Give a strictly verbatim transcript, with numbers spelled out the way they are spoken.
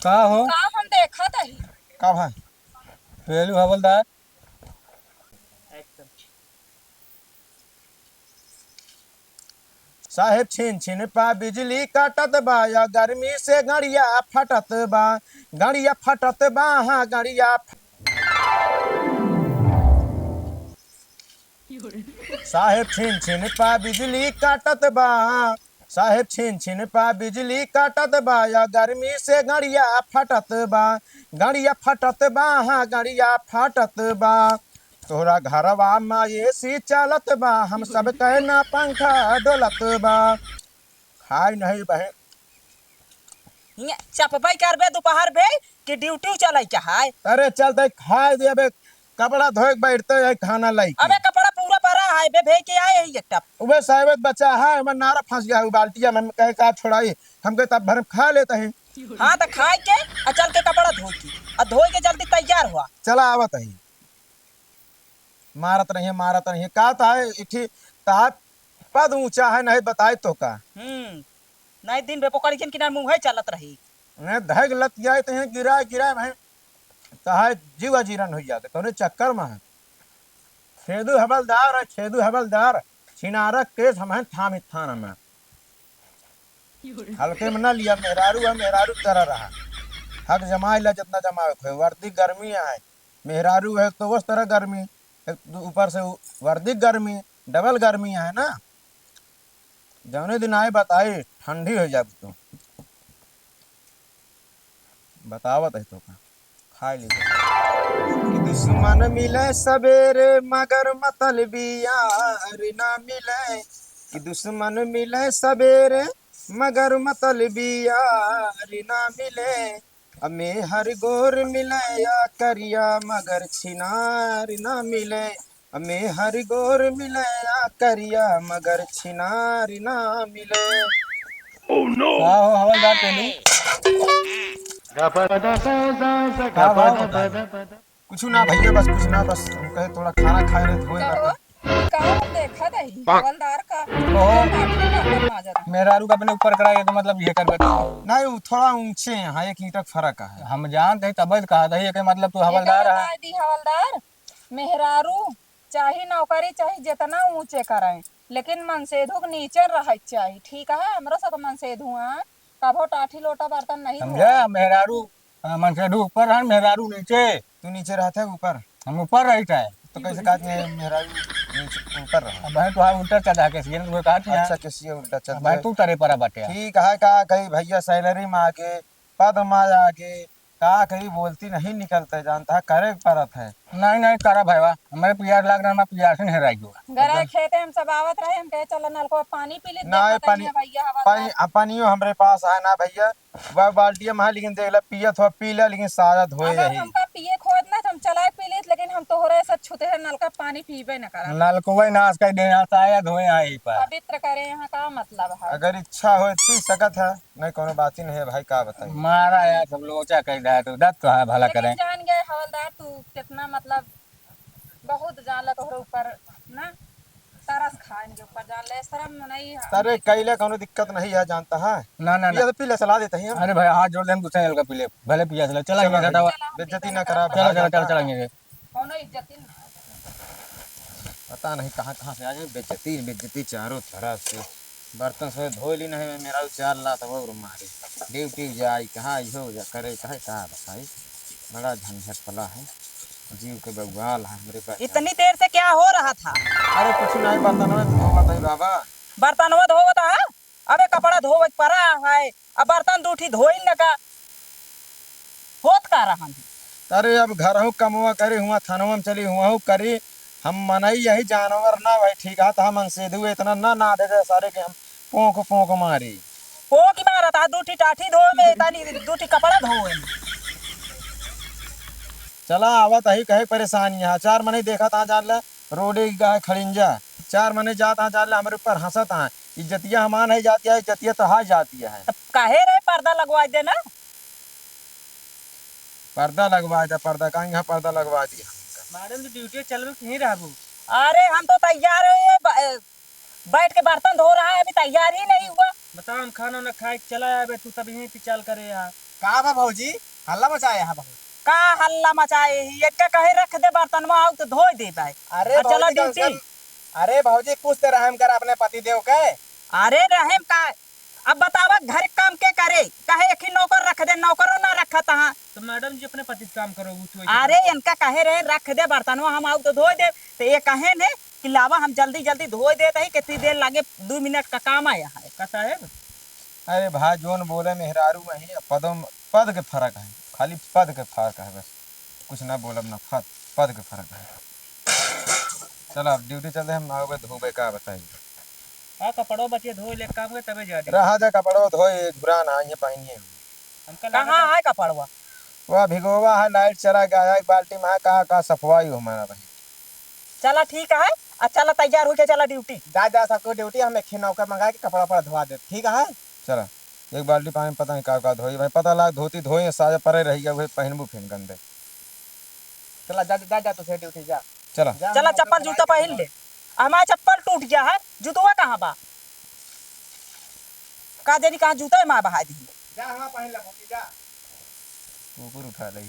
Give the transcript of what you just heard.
का हो? का हम देखत हई? का भाई? पेलू हवलदार। साहेब छिन छिन पा बिजली काटत बा, या गर्मी से गड़िया फटत बा, गड़िया फटत बा, हाँ गड़िया फ- साहेब छिन छिन पा बिजली काटत बा, साहेब छिन छिन पा बिजली काटत बा, या गर्मी से गड़िया फटत बा, गड़िया फटत बा, हाँ गड़िया फटत बा। तोहरा घरवा मा एसी चलत बा, हम सब कहना पंखा डोलत बा। खाई नहीं बहे। हियाँ चपबई करबे दोपहर भे कि ड्यूटी चलाई का है? अरे चल दे, खाए दे, अबे कपड़ा धोए के बैठते है, खाना लाई के। अबे कपड़ा पूरा पड़ा है बे, भे के आए है एक टप। उबे साहब बचा है, हमर नारा फंस गया है उ बाल्टिया में, हम कहे का छोड़ाई, हम कहे तब भर में खा लेते हैं। हाँ तो खाए के आ चल के कपड़ा धोए के, आ धोए के जल्दी तैयार हुआ। चला आवत है। मारत रहिए, मारत रहिए। का त है, इठी तहार पद ऊंचा है, नहीं बताए तो का। हम्म, नहीं दिन बे पकड़ के किनारे मुंह है चलत रही। नहीं धैग लत जाए तो यहाँ गिरा, गिरा भाई, तहार जीवा जीरन हो जाते, कौने चक्कर में है। छेदू हवलदार है, छेदू हवलदार, छिनारक केस हम हैं थाम थान में। हल्के में ना लिया, मेहरारू है, मेहरारू तरह रहा। हक जमाए ला जितना जमावे खोए, वर्दी गर्मी है, मेहरारू है तो उस तरह गर्मी, एक तो ऊपर से उ-, वर्दी गर्मी, डबल गर्मी है ना। जौने दिन आए बताई, ठंडी हो जाए तू। बतावत है तो का, खाए ली। कि दुश्मन मिले सवेरे मगर मतलबी यार ना मिले, कि दुश्मन मिले सवेरे मगर मतलबी यार ना मिले, अमे हर गोर मिले या करिया मगर छिनार ना मिले, अमे हर गोर मिले या करिया मगर छिनार ना मिले। Oh no! का हो हवलदार पेलू? का बात होता है? कुछ ना भैया, बस कुछ ना, बस हम कहे थोड़ा खाना खाए रहे, धोए का रहे। हो? का हम देखत हई? हवलदार का ओहो। काफी बर्तन माजत है। मेहरारू का अपने ऊपर करा, ये तो मतलब ये कर बैठा। नहीं, वो थोड़ा ऊंचे हैं, हाँ, एक ईंट का फर्क है। हम जानते हैं, तब कहा था, ये के मतलब तू हवलदार है। बता दी हवलदार, मेहरारू चाहे नौकरी चाहे जितना ऊंचे करें, लेकिन मनसेधू के नीचे रहे के चाही, ठीक है? हमरो सब मनसेधू हैं, कभो टाठी लोटा बर्तन नहीं समझा? धोए। मेहरारू, हाँ, मनसेधू ऊपर है, मेहरारू नीचे। तू नीचे रहता है ऊपर? हम ऊपर रहता है। तो कैसे कहत है मेहरारू नीचे, ऊपर रहा? अब भाई तो हाँ उल्टा चढ़ा के सीएन को कहत है। अच्छा, कैसे उल्टा चढ़ अब भाई गया? तू तरे परा बाटे। ठीक है, का कही भैया, सैलरी में आगे, पद में आगे, का कही बोलती नहीं निकलते, जानता है, करे के परत है। नहीं, नहीं, करा भाईवा, हमारे पियास लाग रहा, हमारे पियास नहीं हेराई हुआ। गराए खेते हम सब आवत रहे, हम कहे, "चलो नलको पानी पी ली, नहीं, देखो पानी, तनिया भैया हवा पानी, ला।" अब पानियो हमरे पास है ना भैया, वह बाल्टिया में है, लेकिन देख ले, पियत हो, पी ले, लेकिन सारा धोए अगर रही। हमका पिए खोत ना, तो हम चलाए पी लेत, लेकिन हम तोहरे से छुते हैं, नलका पानी पीबे न करब। नलको वही नाश कर दे, यहाँ से आया धोए यहाँ यहीं पर। पवित्र करे, यहाँ का मतलब है? अगर इच्छा हो, पी सकत है। नहीं, कोनो बात ही नहीं है भाई, का बताई? मारा यार, सब लोचा कर रहा है, तो दत तो है, भला लेकिन करें। जान गए हवलदार, तू कितना मतलब बहुत जान ले तोहरे ऊपर ना, तरस खाए इनके ऊपर, जान ले, शर्म नहीं है। अरे, कैले कोनो दिक्कत नहीं है, जानता है? ना, ना, ये ना। तो पी ले, सलाह देते हैं हम। अरे भाई, हाथ जोड़ दे, हम दूसरे नलका पी ले, भले पिया चला, चला चलो गया, भाई, हटावा। बेइज्जती ना करा चला, भाई, चला, चला, जानता है? चला गया। कोनो इज्जत ही नहीं। पता नहीं कहाँ कहाँ से आ गए, बेइज्जती, बेइज्जती चारों तरफ से। बर्तन सब धो ली नहीं, मेहरारू चार लात वो मारे। ड्यूटी जाई, कहाँ इहो जा करे, कहे का बताई, बड़ा झंझट पला है, जीव के बवाल है हमरे पास। इतनी देर से क्या हो रहा था? अरे कुछ नहीं, बर्तन में धोवत है बाबा। बर्तनवा धोवत है? अबे कपड़ा धोवे के परा है, अब बर्तन दू ठी धोई न का, होत का रहन है? अरे अब घरहू कमवा करी, हुआ थनवा में चली, हुआ करी। हम मनई यही जानवर ना भाई, ठीक है, तो हम मनसेधू इतना ना, ना दे दे सारे के हम पोंक पोंक मारी। पोंक मारत है, दू ठी टाठी धोवे में, तानी दू ठी कपड़ा धोवे में। चला आवत है, कहे परेशानी है, चार मनई देखत है, जान ले, रोडे की गाय खड़िंजा, चार मने जात आ जाले हमरे ऊपर हंसत आ। इज्जतिया हमार नहीं जाती है, इज्जतिया तो हार जाती है। तब काहे रे पर्दा लगवा दे ना? पर्दा लगवा दे, पर्दा कहाँ यहाँ पर्दा लगवा दिया। मैडम जी ड्यूटी चलबे कि यहीं रहबू? अरे हम तो तैयार है, ये ब-, बैठ के बर्तन धो रहा है, अभी तैयार ही नहीं हुआ। बस शाम खाना न खाए, चला आबे तू, तब यहीं पिचाल करे यार। का बा भौजी, हल्ला मचाए है बहुत। का हल्ला मचाए ही? एक कहे रख दे बर्तनवा, आउ तो धोए देबे। अरे और चला भौजी, कम से ड्यूटी। कम, अरे भौजी, कुछ तो रहम कर अपने पति देव के। अरे रहम का, अब बतावा घर काम के करे, कहे एक ही नौकर रख दे, नौकरो ना रखत हाँ। तो मैडम जी अपने पति से काम करो, वो तो ऐसे अरे करो। इनका कहे रहे रख दे बर्तनवा, हम आउ तो धोए दे, तो ये कहे ने कि लावा हम जल्दी जल्दी धोए देत ही, कितनी देर लागे, दो मिनट का काम आया है। का साहेब? अरे भाई, जोन बोले मेहरारू वही, पदों, पद के फर्क है, खाली पद के फर्क है बस, कुछ ना बोलब ना, पद, पद के फर्क है। चला अब ड्यूटी चलते, हम आवे धोबे का बताई। हाँ, कपड़ो बचे धोए ले काम के तबे जा ड्यूटी। रहा जा कपड़ो धोए, झुरा ना, ये पहनिए। हमका कहाँ लागत है कपड़वा? वह भिगोवा है, लाइट चला गया है, एक बाल्टी में है, कहाँ, कहाँ सफवाई हो हमारा भाई। चला ठीक है, आ चला तैयार होके चला ड्यूटी। जा, जा सबको ड्यूटी, हम एक ही नौकर मंगा के कपड़ा उपड़ा धोआ दे, ठीक है? चला, एक बाल्टी पानी में पता नहीं का, का धोई भाई, पता लाग धोती धोई, साया परे रही गया, वही पहनबू फिर गंदे। चला, जा, जा, जा, तुझे ड्यूटी जा। चला। जा, चला, हम चप्पल जूता पहन ले। हमारा चप्पल टूट गया है, जूतवा कहाँ बा? का जानी कहाँ जूता है, माँ बहा दी। जा, हमारा पहन ले, भौजी, जा। कुकुर उठा ले।